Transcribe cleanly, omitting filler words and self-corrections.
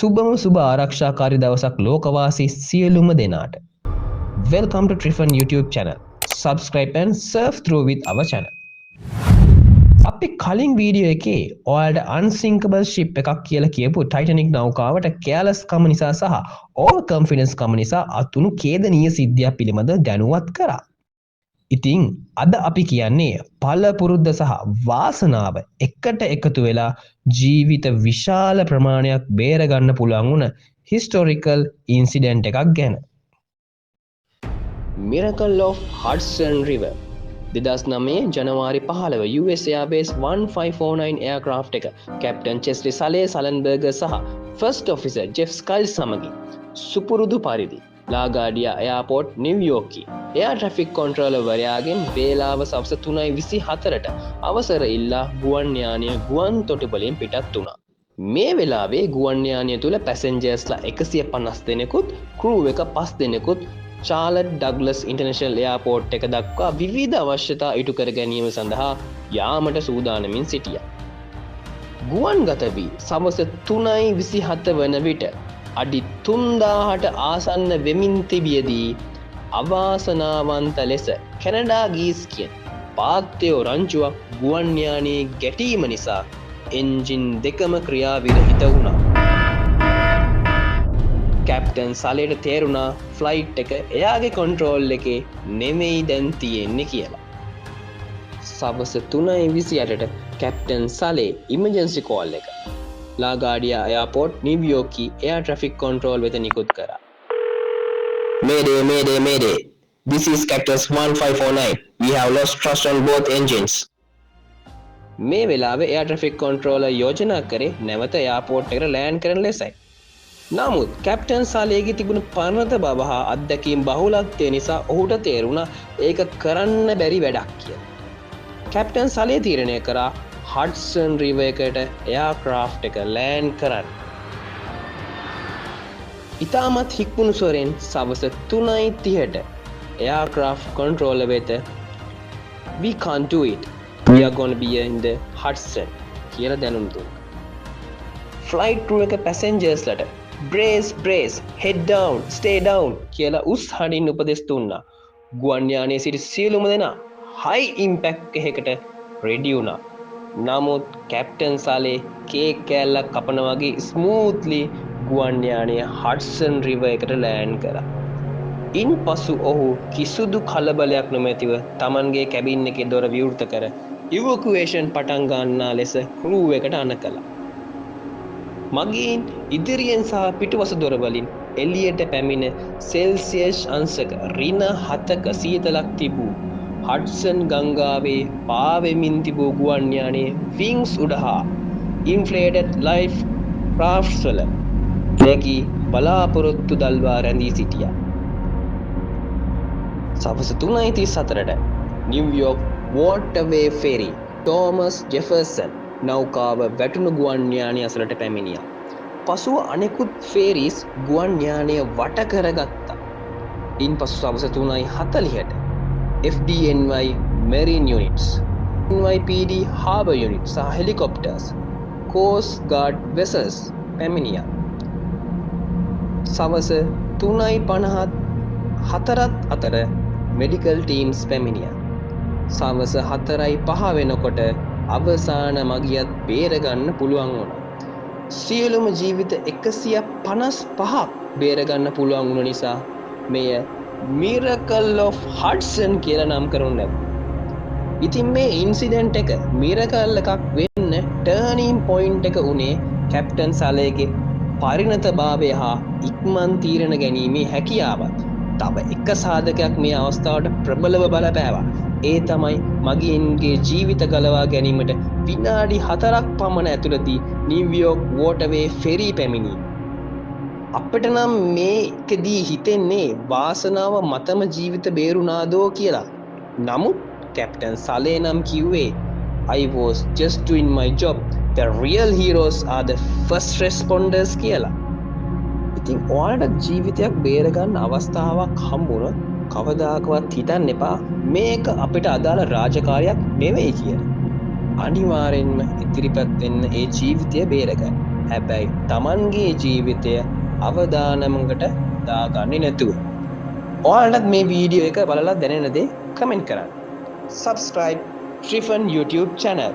සුබම සුබ ආරක්ෂාකාරී දවසක් ලෝකවාසී සියලුම දෙනාට. Welcome to Trifun YouTube channel. Subscribe and surf through with our channel. අපි කලින් වීඩියෝ එකේ ඔයාලට අන්සින්කබල් ෂිප් එකක් කියලා කියපු ටයිටැනික් නෞකාවට කෙයාලස් කම නිසා සහ ඕවර් කොන්ෆිඩන්ස් කම නිසා අතුණු ඛේදනීය සිද්ධියක් පිළිබඳව දැනුවත් කරා. ඉතින් අද අපි කියන්නේ පළපුරුද්ද සහ වාසනාව එකට එකතු වෙලා ජීවිත විශාල ප්‍රමාණයක් බේරගන්න පුළුවන් වුණ හිස්ටොරිකල් ඉන්සිඩන්ට් එකක් ගැන. Miracle of Hudson River. 2009 ජනවාරි 15 US Airways 1549 aircraft එක කැප්ටන් චෙස්ලි සලේ සලන්බර්ගර් සහ ෆස්ට් ඔෆිසර් ජෙෆ් ස්කයිල්ස් සමගින් සුපුරුදු පරිදි ලාගාඩියා එයාපෝට් නිව්යෝර්කයේ එයා ට්‍රැෆික් කොන්ට්‍රෝලර්වරයාගෙන් වේලාව සවස 3:24ට අවසර ඉල්ලා ගුවන් යානය ගුවන් තොටුපළින් පිටත් වුණා. මේ වෙලාවේ ගුවන් යානය තුළ පැසෙන්ජර්ස්ලා 150 දෙනෙකුත් ක්‍රූ එක පස් දෙනෙකුත් චාලට් ඩග්ලස් ඉන්ටර්නැෂනල් එයාපෝට් එක දක්වා විවිධ අවශ්‍යතා ඉටු කර ගැනීම සඳහා යාමට සූදානමින් සිටියා. ගුවන් ගත වී සවස 3:27 වන විට අඩි 3000ට ආසන්න වෙමින් තිබියදී අවාසනාවන්ත ලෙස කැනඩා ගීස් කියන පාත්තයෝ රංචුවක් ගුවන් යානයේ ගැටීම නිසා එන්ජින් දෙකම ක්‍රියා විරහිත වුණා. කැප්ටන් සලේට තේරුණා ෆ්ලයිට් එක එයාගේ කොන්ට්‍රෝල් එකේ නෙමෙයි දැන් තියෙන්නේ කියලා. සවස 3:28ට කැප්ටන් සලේ ඉමර්ජන්සි කෝල් එක ලාගාඩියා එයාපෝට් නිව්යෝර්කී එයා ට්‍රැෆික් කොන්ට්‍රෝල් වෙත නිකුත් කරා. Mayday, mayday, mayday. This is Cactus 1549. We have lost thrust on both engines. මේ වෙලාවේ එයා ට්‍රැෆික් කොන්ට්‍රෝලර් යෝජනා කරේ නැවත එයාපෝට් එකට ලෑන්ඩ් කරන ලෙසයි. නමුත් කැප්ටන් සාලේගේ තිබුණු පරණත බව හා අත්දැකීම් බහුලත්වය නිසා ඔහුට තේරුණා ඒක කරන්න බැරි වැඩක් කියලා. කැප්ටන් සලේ තීරණය කරා හඩ්සන් රිවර් එකට එයාක්‍රාෆ්ට් එක ලෑන්ඩ් කරන්න. ඉතාමත් හික්මුණු ස්වරෙන් සවස 3:30ට එයාක්‍රාෆ්ට් කොන්ට්‍රෝලර් වෙත "We can't do it. We are gonna be in the Hudson" කියලා දැනුම් දුන්නා. ෆ්ලයිට් ක්‍රූ එක පැසෙන්ජර්ස්ලට "Brace, brace, head down, stay down" කියලා උස් හඬින් උපදෙස් දුන්නා. ගුවන් යානයේ සිටි සියලුම දෙනා හයි ඉම්පැක්ට් එකකට රෙඩි වුණා. නමුත් කැප්ටන් සාලේ කේක් කෑල්ලක් කපන වගේ ස්මූත්ලි ගුවන් යානය හඩ්සන් රිවර් එකට ලෑන්ඩ් කරා. ඉන් පසු ඔහු කිසිදු කලබලයක් නොමැතිව තමන්ගේ කැබින් එකේ දොර විවෘත කර ඉවකුවේෂන් පටන් ගන්නා ලෙස ක්‍රූ එකට අණ කළා. මගීන් ඉදිරියෙන් සහ පිටුපස දොරවලින් එළියට පැමිණ සෙල්සියස් අංශක ඍණ 7ක සීතලක් තිබූ හඩ්සන් ගංගාවේ පාවෙමින් තිබූ ගුවන් යානයේ වින්ග්ස් උඩ හා ඉන්ෆ්ලේටඩ් ලයිෆ් රාෆ්ට්ස් වල නැගී බලාපොරොත්තු දල්වා රැඳී සිටියා. සවස 3:34ට නිව්යෝර්ක් වෝටර්වේ ෆෙරි තෝමස් ජෙෆර්සන් නෞකාව වැටුණු ගුවන් යානය අසලට පැමිණියා. පසුව අනෙකුත් ෆේරිස් ගුවන් යානය වට කරගත්තා. ඉන්පසු සවස 3:40ට FDNY Marine Units, NYPD Harbor Unit සහ හෙලිකොප්ටර්ස්, කෝස්ට් ගාඩ් වෙසල්ස් පැමිණියා. සවස 3:50ත් 4ත් අතර මෙඩිකල් ටීම්ස් පැමිණියා. සවස 4:05 වෙනකොට අවසාන මගියත් බේරගන්න පුළුවන් වුණා. සියලුම ජීවිත 155ක් බේරගන්න පුළුවන් වුණ නිසා මෙය මිරකල් ඔෆ් හඩ්සන් කියලා නම් කරනු ලැබුණා. ඉතින් මේ ඉන්සිඩන්ට් එක මිරකල් එකක් වෙන්න ටර්නින් පොයින්ට් එක උනේ කැප්ටන් සලේගේ පරිණතභාවය හා ඉක්මන් තීරණ ගැනීමේ හැකියාවත්. තව එක සාධකයක් මේ අවස්ථාවට ප්‍රබලව බලපෑවා. ඒ තමයි මගීන්ගේ ජීවිත ගලවා ගැනීමට විනාඩි 4ක් පමණ ඇතුළතදී නිව්යෝර්ක් වෝටර්වේ ෆෙරි පැමිණීම. අපිට නම් මේකෙදී හිතෙන්නේ වාසනාව මතම ජීවිත බේරුණාදෝ කියලා. නමුත් කැප්ටන් සලේ නම් කිව්වේ "I was just doing my job. The real heroes are the first responders" කියලා. ඉතින් ඔයාලට ජීවිතයක් බේරගන්න අවස්ථාවක් හම්බුනොත් කවදාකවත් හිතන්න එපා මේක අපිට අදාළ රාජකාරියක් නෙවෙයි කියලා. අනිවාර්යෙන්ම ඉදිරිපත් වෙන්න ඒ ජීවිතය බේරගන්න. හැබැයි තමන්ගේ ජීවිතය අවදානමකට දාගන්නේ නැතුව. ඔයාලටත් මේ වීඩියෝ එක බලලා දැනෙන දේ කමෙන්ට් කරන්න. Subscribe Trifun YouTube channel.